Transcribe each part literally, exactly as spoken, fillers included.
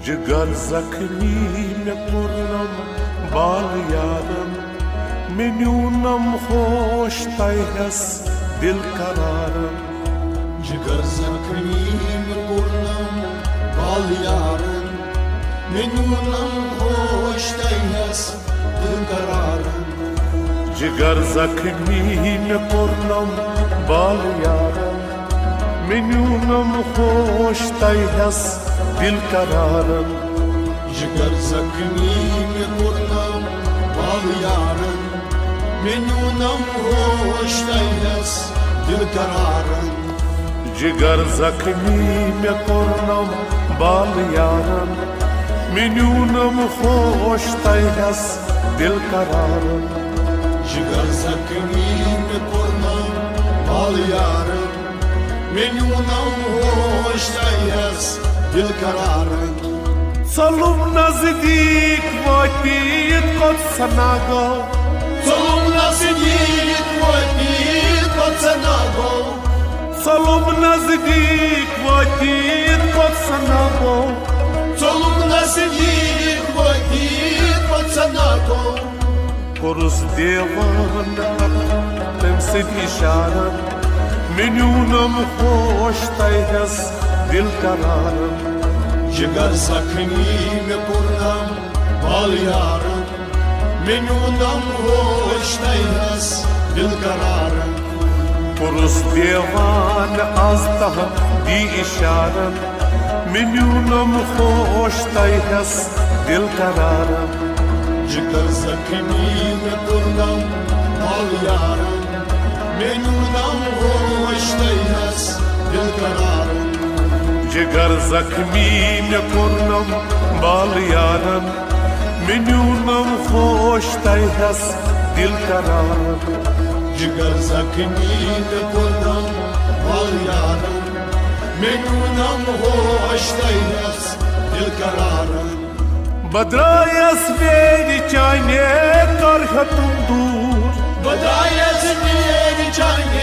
جگر زخمی مےٚ کوٚرنم بال یارن، مےٚ نیونم ہوش تۄہہِ ہس دل قرارن۔ جگر زخمی مےٚ کوٚرنم بال یارن، مےٚ نیونم ہوش تۄہہِ ہس دل قرارن۔ جگر زخمی مےٚ کوٚرنم بال یارن، مےٚ نیونم ہوش تۄہہِ ہس دل قرارن۔ جگر زخمی مےٚ کوٚرنم بال یارن، مےٚ نیونم ہوش تۄہہِ ہس دل قرارن۔ جگر زخمی مےٚ کوٚرنم بال یارن، مےٚ نیونم ہوش تۄہہِ ہس دل قرارن۔ جگر زخمی مےٚ کوٚرنم بال یارن، مےٚ نیونم ہوش تۄہہِ ہس دل قرارن۔ ژوٚلُم نزدیٖک وٲتِتھ کوٚت سنا گوٚو۔ ژوٚلُم نزدیٖک وٲتِتھ کوٚت سنا گوٚو۔ ژوٚلُم نزدیٖک وٲتِتھ کوٚت سنا گوٚو۔ ژوٚلُم نزدیٖک وٲتِتھ کوٚت سنا گوٚو۔ کوٚرُس دیوان تٔمۍ سٕنٛدۍ اِشارن، مےٚ نیونم ہوش تۄہہِ ہس دل قرارن۔ جگر زخمی مےٚ کوٚرنم بال یارن، مےٚ نیونم ہوش تۄہہِ ہس دل قرارن۔ کوٚرُس دیوان از تہندی اِشارن، مےٚ نیونم ہوش تۄہہِ ہس دل قرارن۔ جگر زخمی مےٚ کوٚرنم بال یارن، مےٚ نیونم ہوش تۄہہِ ہس دل قرارن۔ جگر زخمی مےٚ کوٚرنم بال یارن، مےٚ نیونم ہوش تۄہہِ ہس دل قرارن۔ جگر زخمی مےٚ کوٚرنم بال یارن، مےٚ نیونم ہوش تۄہہِ ہس دل قرارن۔ بہٕ درٛایس ویرِ چانہِ، کر ہیوٚتُم دوٗر۔ بہٕ درٛایس ویرِ چانہِ،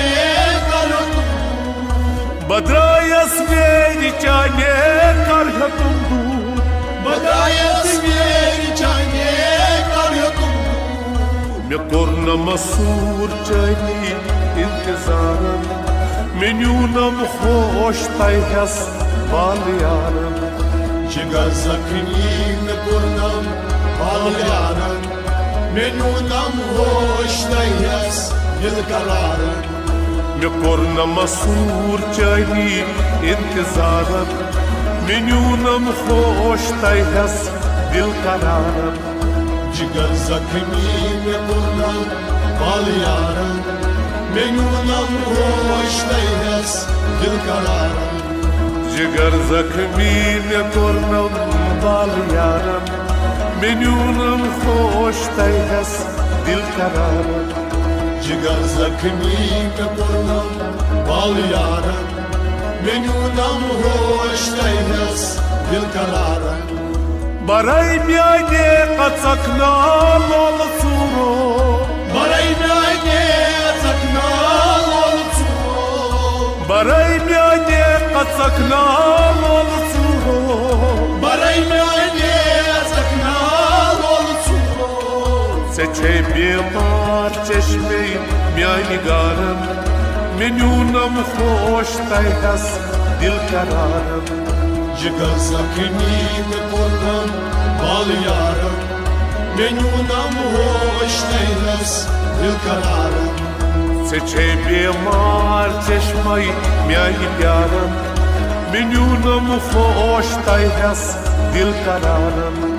کر ہیوٚتُم دوٗر۔ بہٕ درٛایس ویرِ چانہِ، کر ہیوٚتُم دوٗر۔ بہٕ درٛایس ویرِ چانہِ، کر ہیوٚتُم دوٗر۔ مےٚ کوٚر نہٕ مسوٗر چٲنی انتظارن، مےٚ نیونم ہوش تۄہہِ ہس بال یارن۔ جگر زخمی مےٚ کوٚرنم بال یارن، مےٚ نیونم ہوش تۄہہِ ہس دل قرارن۔ مےٚ کوٚر نہٕ مسوٗر چٲنی انتظارن، مےٚ نیونم ہوش تۄہہِ ہس دل قرارن۔ جگر زخمی مےٚ کوٚرنم بال یارن، مےٚ نیونم ہوش تۄہہِ ہس دل قرارن۔ جگر زخمی مےٚ کوٚرنم بال یارن، مےٚ نیونم ہوش تۄہہِ ہس دل قرارن۔ جگر زخمی مےٚ کوٚرنم بال یارن، مےٚ نیونم ہوش تۄہہِ ہس دل قرارن۔ برے میانہِ قژک نالول ژوٗرو۔ برے میانہِ قژک نالول ژوٗرو۔ برے میانہِ قژک نالول ژوٗرو۔ برے میانہِ قژک نالول ژوٗرو۔ ژےٚ چھے بیمار چشمے میانہِ گارن، مےٚ نیونم ہوش تۄہہِ ہس دل قرارن۔ جگر زخمی مےٚ کوٚرنم بال یارن، مےٚ نیونم ہوش تۄہہِ ہس دل قرارن۔ ژےٚ چھے بیمار چشمے میانہِ پیارن، مےٚ نیونم ہوش تۄہہِ ہس دل قرارن۔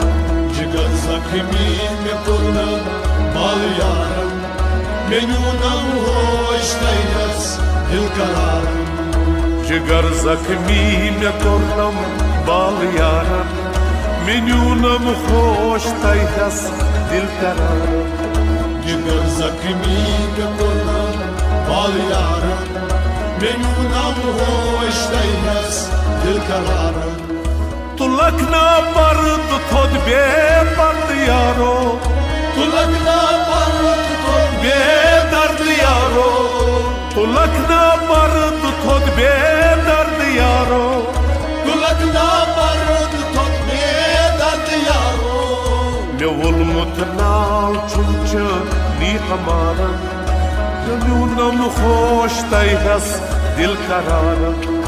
جگر زخمی مےٚ کوٚرنم بال یارن، مےٚ نیونم ہوش تۄہہِ ہس دل قرارن۔ جگر زخمی مےٚ کوٚرنم بال یارن، مےٚ نیونم ہوش تۄہہِ ہس دل قرارن۔ جگر زخمی مےٚ کوٚرنم بال یارن، مےٚ نیونم ہوش تۄہہِ ہس دل قرارن۔ تُلکھ نا پردٕ تھوٚد بے پردٕ یارو۔ تُلکھ نا پردٕ تھوٚد بے دردٕ یارو۔ تُلکھ نا پردٕ تھوٚد بے دردٕ یارو۔ تُلکھ نا پردٕ تھوٚد بے نال چھُم چٲنی قمارن، میونم ہوش تۄہہِ ہس دل قرارن۔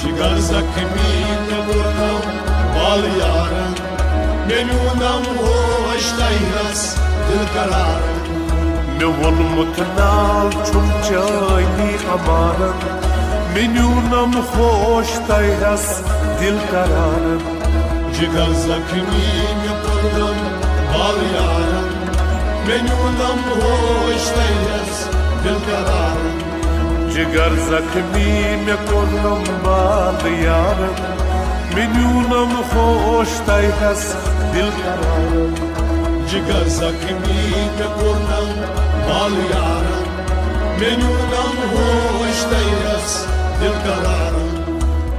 جگر زخمی مےٚ کوٚرنم بال یارن، مےٚ نیونم ہوش تۄہہِ ہس دل قرارن۔ مےٚ ووٚنمُت نال چھُم چٲنی قمارن، مےٚ نیونم ہوش تۄہہِ ہس دل قرارن۔ جگر زخمی مےٚ کوٚرنم بال یارن، مےٚ نیونم ہوش تۄہہِ ہس دل قرارن۔ جگر زخمی مےٚ کوٚرنم بال یارن، مےٚ نیونم ہوش تۄہہِ ہس دل قرارن۔ جگر زخمی مےٚ کوٚرنم بال یارن، مےٚ نیونم ہوش تۄہہِ ہس دل قرارن۔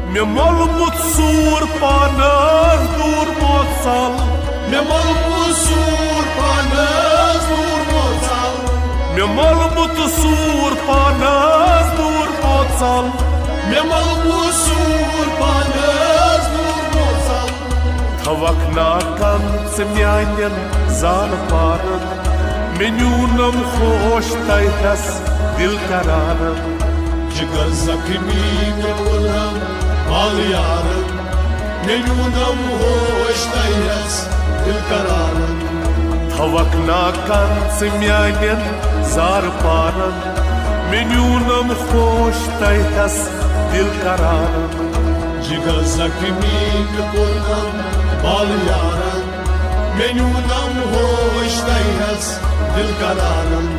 مےٚ مۄلمُت سوٗر پانس دوٗر بوزل۔ مےٚ مۄلمُت سوٗر پانس دوٗر بوزل۔ مےٚ مۄلمُت سوٗر پانس دوٗر بوزل۔ مےٚ مۄلمُت سوٗر پانس دوٗر بوزل۔ تھوکھ نا کن ژٕ میانٮ۪ن زار پارن، مےٚ نیونم ہوش تۄہہِ ہس دل قرارن۔ جگر زخمی مےٚ کوٚرنم بال یارن، مےٚ نیونم ہوش تۄہہِ ہس دل قرارن۔ تھوکھ نا کن ژٕ میانٮ۪ن زار پارن، مےٚ نیونم ہوش تۄہہِ ہس دل قرارن۔ جگر زخمی مےٚ کوٚرنم بال یارن، مےٚ نیونم ہوش تۄہہِ ہس دل قرارن۔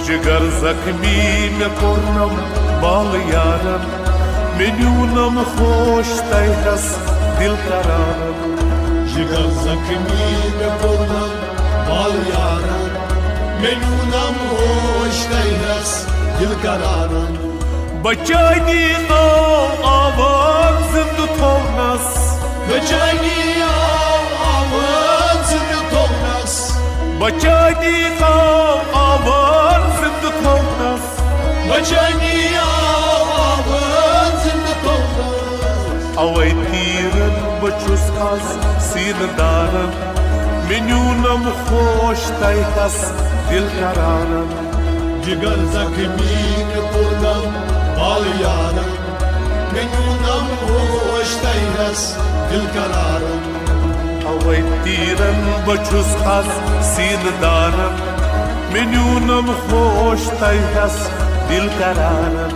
جگر زخمی مےٚ کوٚرنم بال یارن، مےٚ نیونم ہوش تۄہہِ ہس دل قرارن۔ جگر زخمی مےٚ کوٚرنم بال یارن، مےٚ نیونم ہوش تۄہہِ ہس دل قرارن۔ بچٲنی آو آوان زندٕ تھونس۔ بچٲنی آو آوان زندٕ تھونس۔ بچٲنی آو آوان زندٕ تھونس۔ بچٲنی آو آوان زندٕ تھونس۔ اوے تیرن بہٕ چھُس از سیٖنہٕ دارن، مےٚ نیونم ہوش تۄہہِ ہس دل قرارن۔ جگر زخمی مےٚ کوٚرنم بال یارن، مےٚ نیونم ہوش تۄہہِ ہس دل قرارن۔ اوے تیرن بہٕ چھُس از سیٖنہٕ دارن، مےٚ نیونم ہوش تۄہہِ ہس دل قرارن۔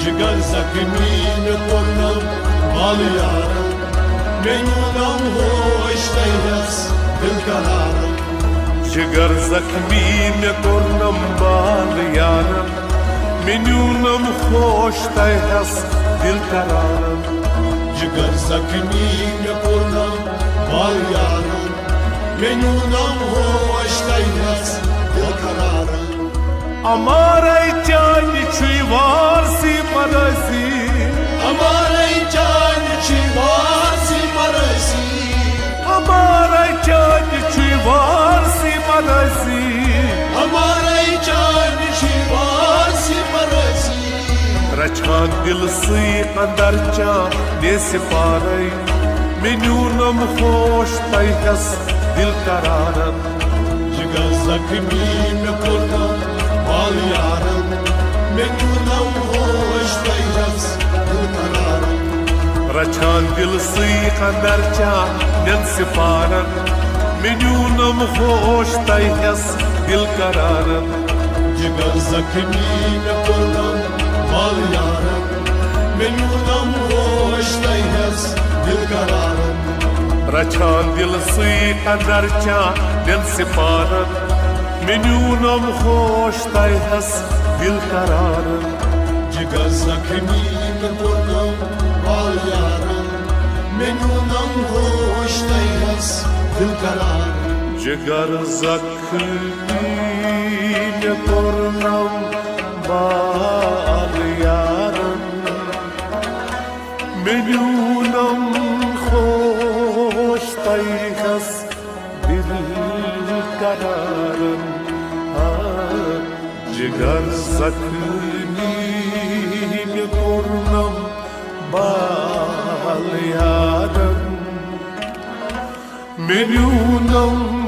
جگر زخمی مےٚ کوٚرنم بال یارن، مےٚ نیونم ہوش تۄہہِ ہس دل قرارن۔ جگر زخمی مےٚ کوٚرنم بال یارن، مےٚ نیونم ہوش تۄہہِ ہس دل قرارن۔ جگر زخمی مےٚ کوٚرنم بال یارن، مےٚ نیونم ہوش تۄہہِ ہس دل قرارن۔ امارے چانہِ چھُے وارسی مرضی۔ امارے چانہِ چھُے وارسی مرضی۔ امارے چانہِ چھُے وارسی مرضی۔ امارے چانہِ چھُے وارسی مرضی۔ رچھان دل سٕے اندر چانہِ سپارے، مےٚ نیونم ہوش تۄہہِ ہس دل قرارن۔ جگر زخمی مےٚ کوٚرنم بال یارن، مےٚ نیونم ہوش تۄہہِ ہس دل قرارن۔ رچھان دل سٕے اندر چانٮ۪ن سپارن، مےٚ نیونم ہوش تۄہہِ ہس دل قرارن۔ جگر زخمی مےٚ کوٚرنم بال یارن، مےٚ نیونم ہوش تۄہہِ ہس دل قرارن۔ رچھان دل سٕے اندر چانٮ۪ن سپارن، مےٚ نیونم ہوش تۄہہِ ہس دل قرارن۔ جگر زخمی مےٚ کوٚرنم بال یارن، مےٚ نیونم ہوش تۄہہِ ہس دل قرارن۔ جگر زخمی مےٚ کوٚرنم بال یارن، مےٚ نیونم ہوش تۄہہِ ہس دل قرارن۔ آ، جگر زخمی مےٚ کوٚرنم بال یارن، مےٚ نیونم